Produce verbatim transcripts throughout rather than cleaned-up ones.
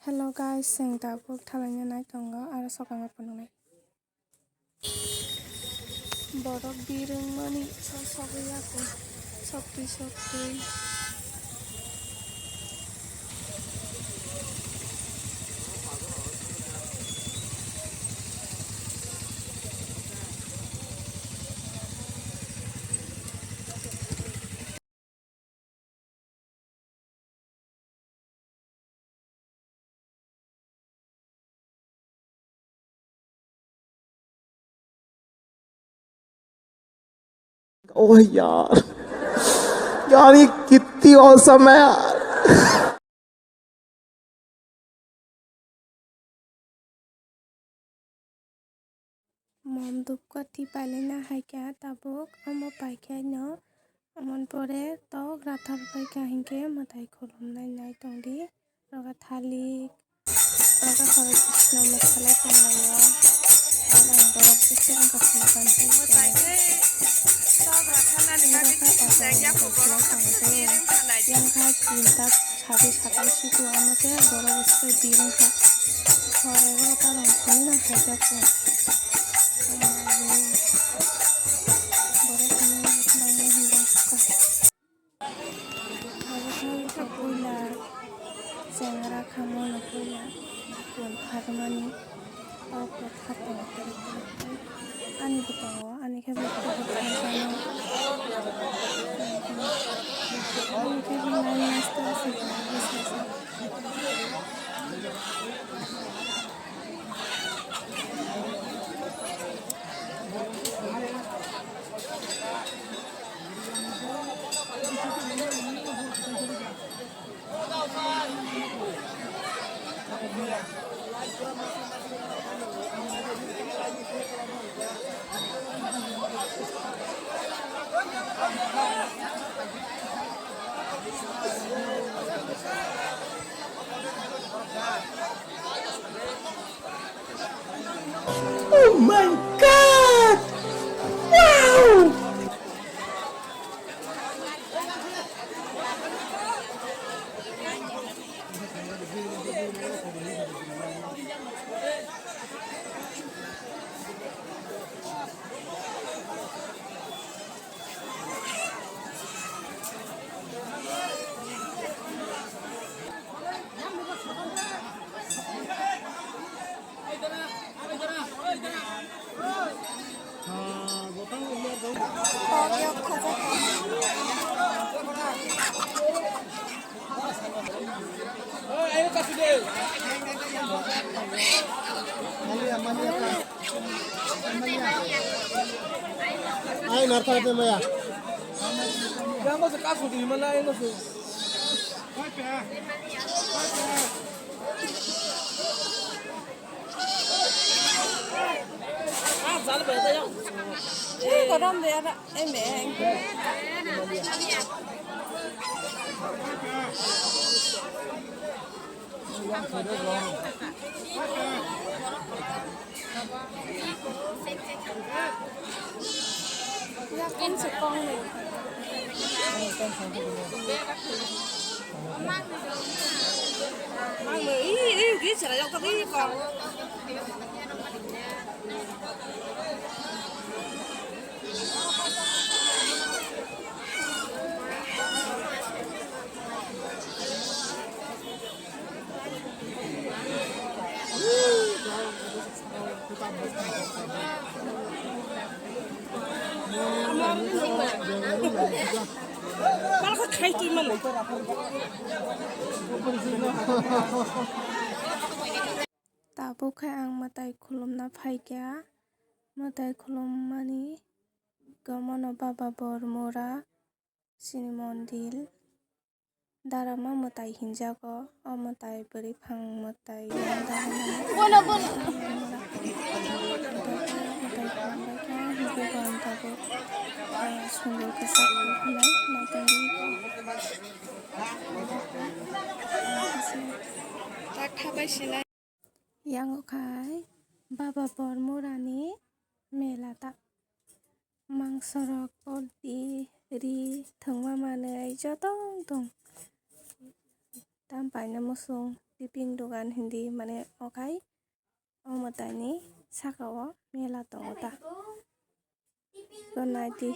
Hello guys, chwng tabuk thalaina nai tongo, aro swkang no phunuknai. Borok birwng mani so sogwi ya kho, soktwi soktwi. Oh yaar, yaar ye kitni awesome hai yaar. Mom dupkati pailina hai kha tabuk, omo pai khe no, omo pore tok rathar pai kha hinkhe mwtai khulumnai nai tongdi, roga thalik, roga khorok Krishna mwsalai tonglaio, aro ang borok bisingo khulumkha. Tok ratharnani bagwi khe yakho borok kha kisa birwng kha nai. Yang kha tinta Sabi satai siku amo khe borok bwsai birwng kha. Horai o tarong phunina haijakgo. Borok hwnwi bangma hwnba kha. Borok hwnwi kha puila chengra khamono puila bul pharmani. O kwthar tongo, kwrwi kwrwi. Ani bo tongo, ani khe bo kwthar tongo. Ani khe bo nine months ta se tongo, bwsa se. Oh my God! Wow! Ai, narta de maya. Yang ko se kasu di mana yang ko se. Tabuk khe ang mwtai khulumna phaikha, mwtai khulummani gomano Baba Bormura chini mondir. Darama mwtai hinjago, o mwtai bwrwiphang mwtai yang darama. Bono, bono. Mwtai khulumbaikha, hinkhe bo ang tabuk, ah, sundor kisa khulumnai, naitongdi. Yang khai Baba Bormurani mela ta. Mangsorok, ordi, ri, thwngma manwi joto wng tong. Tam paina muchung tiping dugan hindi mane okhai o mwtaini saka o mela tongo ta. Iko naidi.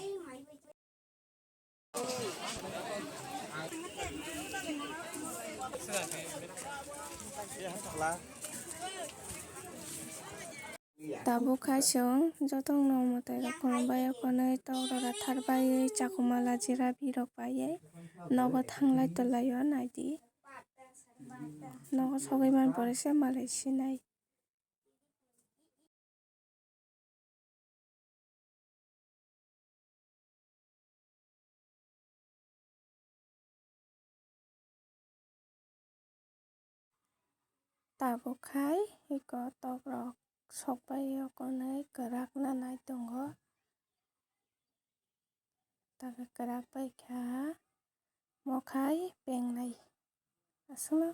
Tabuk khai chwng jotono mwtai rok khulumbai o konwi tok rok rathar baiwi chakhumala jera birok paiwi nogo thanglai twlai o naidi. Nogo sogwi man pore se malai sinai. Tabuk khai iko tok rok sokbai o konwi kwrak nanai tongo. Tabuk kwrak bai kha mokhai pengnai aswkno.